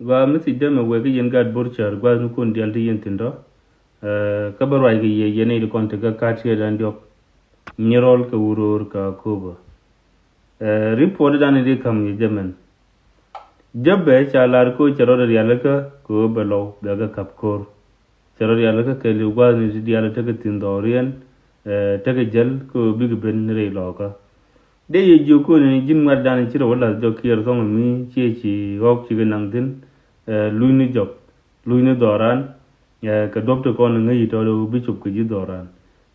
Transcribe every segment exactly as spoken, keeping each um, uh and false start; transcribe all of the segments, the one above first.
Gua mi thiec dämɛ wek kä yɛn gat Bor cär gua̱thnikun diaal ti yɛn thi̱n tɔ. Kä bä ruac kɛ yɛ yɛn i̱ ti kɔn ti kä ka̱t kiɛ dan diɔk. Nyirɔl kɛ wuror kɛ Akobo. Report dan i̱ di ka̱m yɛ jɛ mɛn. Jäpɛ ca lar ko cɛ rɔɔdɛ rialikä kɛ ɣöö bɛ lɔw bɛ kɛ ka̱p ko̱r. Cɛ rɔ rialikä kɛ li̱w gua̱thni ti diaal tekɛ thi̱n dhɔriɛn, tekɛ jäl kɛ ɣöö bikɛ ben rɛy lɔɔkä. Dee yɛ jiök kɔn ni ji̱n ŋuɛ̈tdan ci rɔ wä la̱th jɔk kiɛɛr thɔŋ mi ciɛ ci ɣɔ̱k cikɛ naŋ thi̱n. Luc ni jɔk, luc ni dhɔran. Kɛ duɔ̱p ti kɔn ŋäc tɔ̱ bi cop kɛ ji̱ dhɔran.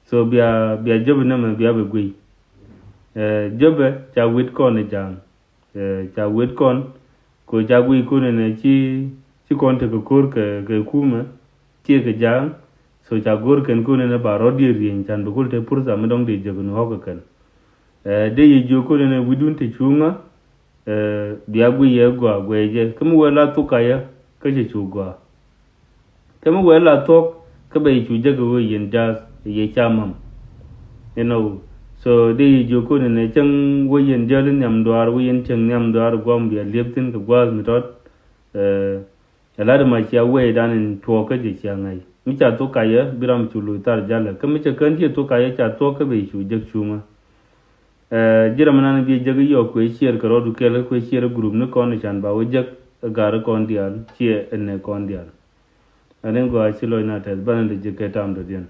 So bia bia jäpɛ nɛmɛ bia bɛ guiy. Jäpɛ ca wit kɔn ni ja̱a̱ŋ. Ca wet kɔn kɛ ca guiy kɔn ɛnɛ ci ci kɔn tekɛ ko̱r kɛ kɛ kumɛ ciɛ kɛ ja̱a̱ŋ. So ca go̱r kɛn kɔn ɛnɛ ba rɔ̱diɛ rieny can bi kul te purtha mi dɔ̱ŋ dee jek ni ɣɔ̱k kɛ kɛn. Dee yɛ jiök kɔn ɛnɛ wi̱dun te cuŋä. Bia guiy yɛ gɔaa guɛy jɛ kä mi wee la thuk kayä kä cɛ cu gɔaa. Kä mi wee la thuɔ̱k kä bɛ yɛ cu jäk ɣöö yɛn ja̱a̱th yɛ ca mam. You know, so dee yɛ jiök kɔn ɛnɛ cäŋ wee yɛn jäl in nhiam duaar wee yɛn cäŋ nhiam duaar guam bia liep thi̱n kɛ gua̱a̱th mi tɔt. Ɛ lat ma cia wee dan in tuɔɔk kä jɛ cia ŋa̱c mi ca thuk kayä bi ram cu luc thar jalä kä mi cɛ kän ciɛ thuk kayä ca thuɔ̱k kä bɛ yɛ cu jäk cuŋä. Ji̱ ram nan bi jäk yɔɔk kuɛ ciɛɛr kɛ rɔɔdu kɛl kä kuɛ ciɛɛr group ni kɔn can ba wä jäk gar kɔn diaal ciɛ ɛnɛ kɔn diaal. Ani gɔaa ci lɔc na tɛth banɛ lɛ ji̱ kɛ tam dɔ̱diɛn.